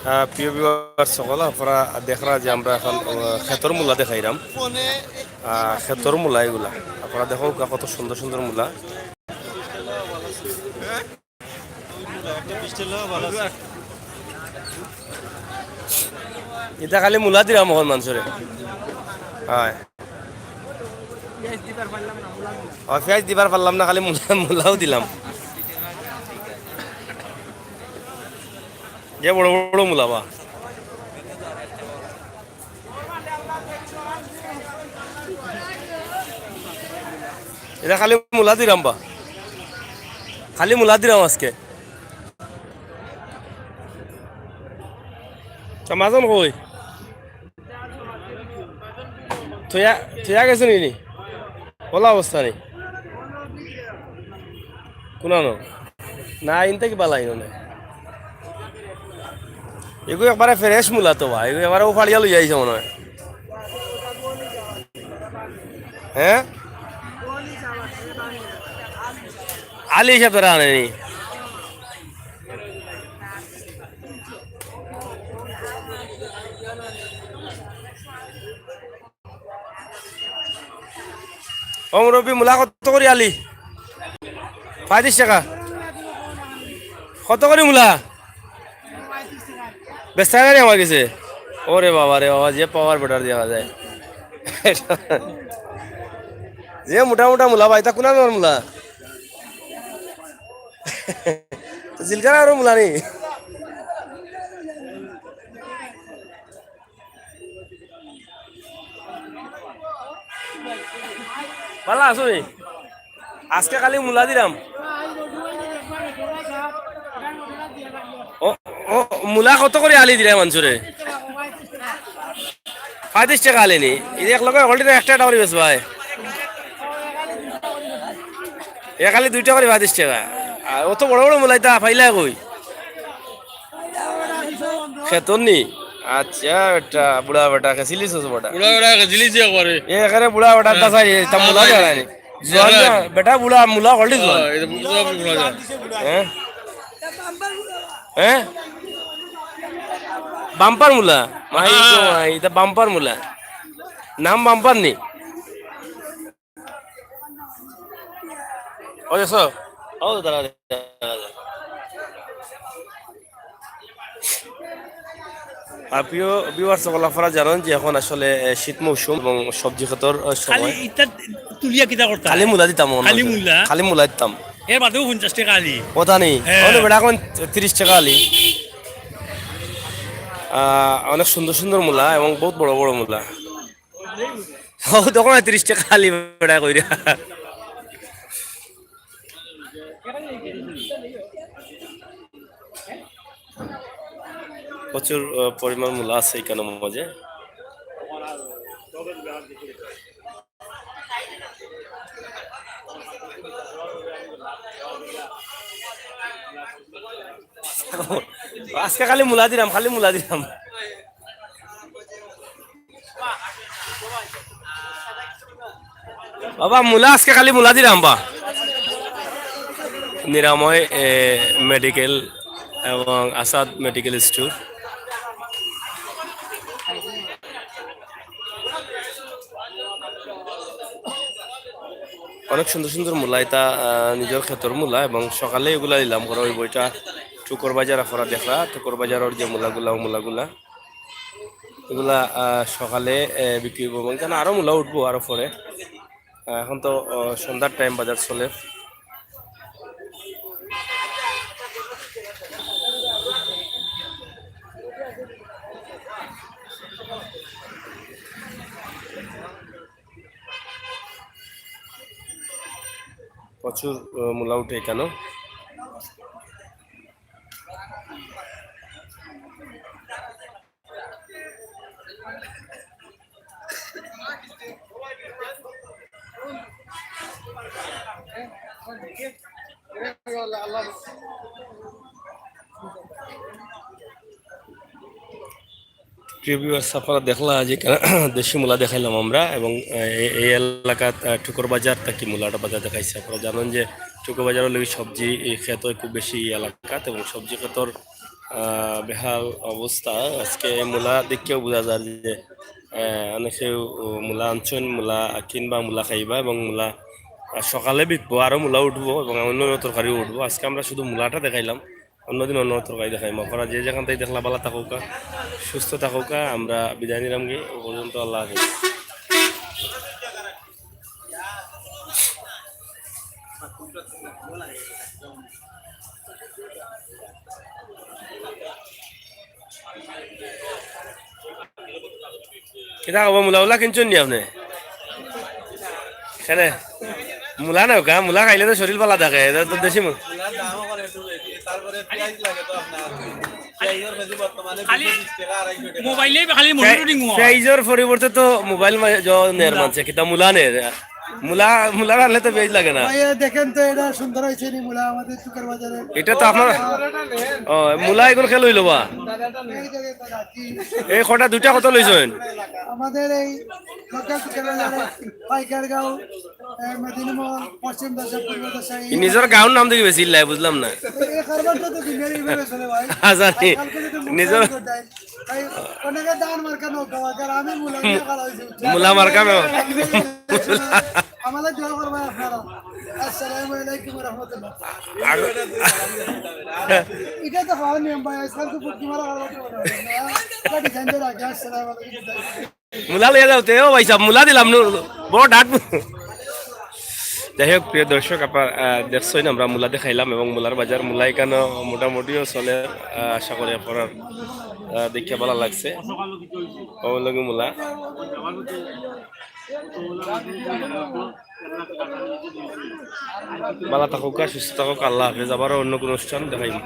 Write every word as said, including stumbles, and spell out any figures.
আহ, প্রিয় ভিউয়ার সকল, আপনারা দেখরা যে আমরা এখন, আহ, খেতর মূলা দেখাইরাম। আহ, খেতর মূলা এগুলা। আপনারা দেখউক্কা কত সুন্দর সুন্দর মূলা। ইটা খালি মূলা দিরাম অখন মানষরে। অয়। অয়, পিয়াইজ দিবার পারলাম না, খালি মূলা, মূলাউ দিলাম। যে বড় বড় মূলা বা। ইটা খালি মূলা দিরাম বা। খালি মূলা দিরাম আজকে। তা মাজন কই? থইয়া, থইয়া গেছো নি? অলা অবস্থা নি? কুনানো? না, ইনতে কি বালা ইনো না? এগু একবারে fresh মূলা তো বা, এগু একবারে উফাড়িয়া লইয়া আইছে মনে অয়। হ্যাঁ? আলি হিসাব ধরে আনেনি। ও মুরব্বি, মূলা কত করি আলি? পঁয়ত্রিশ টেকা। কত করি মূলা? বেচা নাই আমার গেছে। ওরে বাবা রে বাবা, যে power বেটার দেখা যায়। যে মোটা মোটা মূলা বা, ইতা কুনানোর মূলা? জিলকার আরো মূলা নি? বালা আছো নি? আজকে খালি মূলা দিরাম। ও, ও, মূলা কত করি আলি দিরায় মানষরে? পঁয়ত্রিশ টেকা আলি নি? এই এক লগে হকলটিরে একটা একটা করি বেচবায়। এ খালি দুইটা করি পঁয়ত্রিশ টেকা। আর অত বড় বড় মূলা ইতা পাইলা কই? খেতর নি? আচ্ছা, বেটা, বুড়া বেটা, খেছিলিছ বেটা। বুড়া বেটা খেছিলিছ একবারে। এ এখানে বুড়া বেটা, হ্যাঁ। তা চাই, তা মূলা দেয় না নি। জোয়ান না, বেটা বুড়া, মূলা হকলটি জোয়ান। হ্যাঁ, এটা বুড়া, বুড়া জোয়ান। হ্যাঁ? হ্যাঁ? বাম্পার মূলা? মাই গো মাই, ইতা বাম্পার মূলা। নাম বাম্পার নি? ও, দেখছো? ও, দাঁড়া, দাঁড়া, দাঁড়া। আর প্রিয় ভিউয়ার্স, সকল আপনারা জানেন যে এখন আসলে, এ, শীত মৌসুম এবং সবজি খেতর, এ, সময়। খালি ইটা তুলিয়া কিতা করতা? খালি মূলা দিতাম, মনে খালি হয়। মূলা? খালি মূলা দিতাম। এর বাদেও পঞ্চাশ টেকা আলি। কথা নেই। হ্যাঁ। অনে বেটা এখন তিরিশ টেকা আলি। আহ, অনেক সুন্দর সুন্দর মূলা এবং বহুত বড় বড় মূলা। ও, তখন তিরিশ টেকা আলি বেটা কইরা। প্রচুর, আহ, পরিমাণ মূলা আছে এখানে মাঝে। আজকে খালি মূলা দিরাম, খালি মূলা দিরাম। বাবা, মূলা আজকে খালি মূলা দিরাম বা। নিরাময়, এ, মেডিকেল এবং আসাদ মেডিকেল স্টোর। অনেক সুন্দর সুন্দর মূলা, ইতা, আহ, নিজর খেতর মূলা, এবং সকালে এগুলা নিলাম করা অইবো। ইটা টুকর বাজার আপনারা দেখরা, টুকর বাজারর যে মূলাগুলা, ও মূলাগুলা, এগুলা, আহ, সকালে, এ, বিক্রি অইবো, এবং এখানে আরো মূলা উঠবো আরো পরে। আহ, এখন তো, আহ, সন্ধ্যার টাইম, বাজার চলে। প্রচুর, আহ, মূলা উঠে এখানেও। প্রিয় ভিউয়ার্স, আপনারা দেখলা যে এখানে দেশি মূলা দেখাইলাম আমরা, এবং, আহ, এই, এই এলাকাত, আহ, টুকর বাজার থাকি মূলাটা বাজার দেখাইছে। আপনারা জানেন যে টুকর বাজারর লাগি সবজি, এই খেত হয় খুব বেশি এই এলাকাত, এবং সবজি খেতর আহ, বেহাল অবস্থা। আজকে মূলা দেখেও বোঝা যায় যে, আহ, অনেকে মূলা আনছইন, মূলা কিনবা, মূলা খাইবা এবং মূলা, আহ, সকালে বিকবো, আরো মূলা উঠবো এবং অন্য অন্য তরকারিও উঠবো। আজকে আমরা শুধু মূলাটা দেখাইলাম, অন্যদিন অন্য তরকারি দেখাইমু। আপনারা যে যেখান থাকি দেখলা, ভালা থাকউক্কা, সুস্থ থাকউক্কা। আমরা বিদায় নিলামগি, ও পর্যন্ত আল্লাহ হাফেজ। কিতা খবর, মূলা উলা কিনছইন নি আপনে? কেনে? মূলা নাউক্কা, মূলা খাইলে তো শরীর ভালা থাকে, ইটা তো দেশি মূলা। মূলার দামও করে একটু বেশি, তারপরে পিয়াজ লাগে তো আপনার। পিয়াজর কেজি বর্তমানে খালি দুইশো বিশ টাকা, আড়াইশো টাকা। মোবাইলে খালি মনে ফে-, রিং হয়। পিয়াজর পরিবর্তে তো মোবাইল মা-, জ-, নের মানষে, কিতা মূলা নের? মূলা, মূলা রানলে তো পিয়াজ লাগে না। ভাই, এ দেখেন তো, এটা সুন্দর হয়েছে নি মূলা আমাদের চুকের বাজারে। এটা তো আপনার, ও, মূলা এখন খেয়ে লইল বা? এই দেখেন তো, রাখি। এই কটা দুইটা কত লইছইন? আমাদের এই লোকাল চুকের বাজারে পাইকারগাঁও, এ, মেদিনীমোহন, পশ্চিম দশা, পূর্ব দশা, এই ই নিজর গাঁওর নাম দেখি বেশি ইল্লাই, বুঝলাম না। এই কারবারটা তো দুনিয়ার এইভাবে চলে ভাই। আচ্ছা, নি-, আজকাল করে তো নিজর মুসলিম কোটায়। ভাই, অনেকে ধান মার্কা নৌকা মার্কা, আর আমি মূলা নিয়ে খাড়া হয়েছি, বুঝছেন? মূলা মার্কা নৌ-, আমাদের দোয়া করবেন আপনারা। আসসালামু আলাইকুম ওয়া রাহমাতুল্লাহ। আর এটা তো হওয়ার নিয়ম ভাই, আজকাল তো বুদ্ধি মারা কারবার করে না। এটা ডিজাইন দিয়ে রাখে। আসসালামু আলাইকুম। মূলা লইয়া যাও তে, ও ভাই সাহেব, মূলা দিলাম নু, বড় ডাট। যাই হোক, প্রিয় দর্শক, আপনারা, আহ, দেখছইন, আমরা মূলা দেখাইলাম এবং মূলার বাজার, মূলা এখানো মোটামুটিও চলে, আহ, আশা করি আপনারার, আহ, দেখিয়া ভালা লাগছে। ও লগে মূলা। ভালা থাকউক্কা, সুস্থ থাকউক্কা, আল্লাহ হাফেজ। আবারও অন্য কোনো অনুষ্ঠান দেখাইব।